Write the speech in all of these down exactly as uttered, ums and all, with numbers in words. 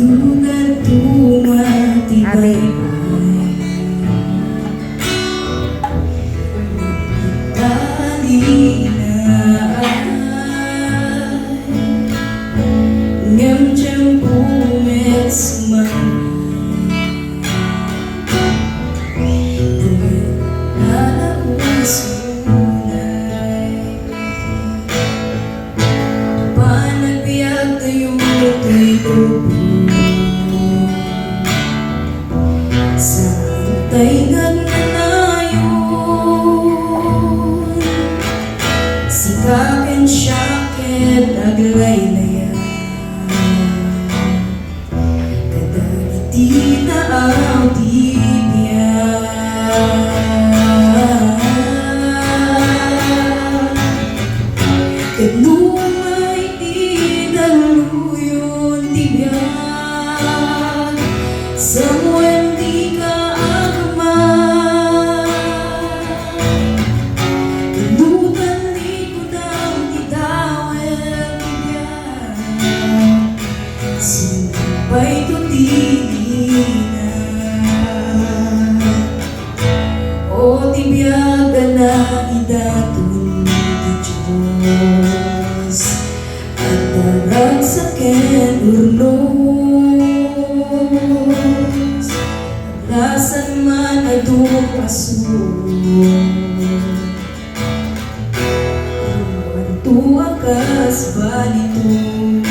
Amen. Ngem tiempo met sumangay. Panagbiagtayo toy lubong. Saan tay nga agnanayon? Sika ken siak ket aglaylayan. Kadagiti taaw ti biag. Ket no umay ti daluyon ti biag, sa wen dika agma. Ket no tallikudam ti dawel ti biag, sino pay to ti dina? O ti biag a naidaton ti Dios, adda ragsak ken urnos, aglasan man adu a suot. Ruanto a kas balitok,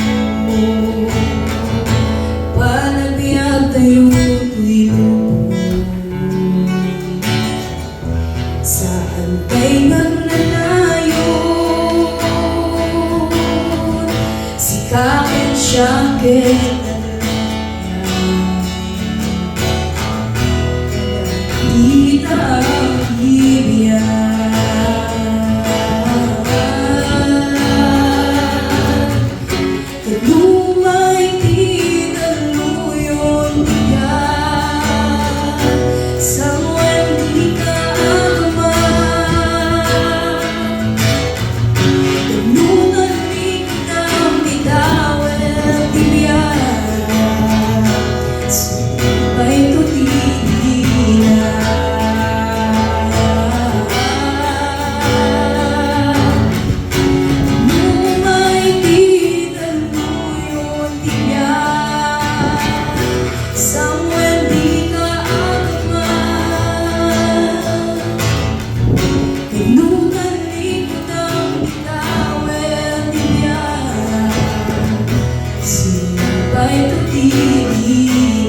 panagbiagtayo toy lubong. Saan tay nga agnanayon? Sika ken siak ket aglaylayan. Ita a bibiag. Ket no umay ti daluyon ti biag, sa wen dika agma. Ket no tallikudam ti dawel ti biag, sino pay to ti dina? No umay ti daluyon ti biag, sa wen dika agma. Ket no tallikudam ti dawel ti biag, sino pay to ti dina?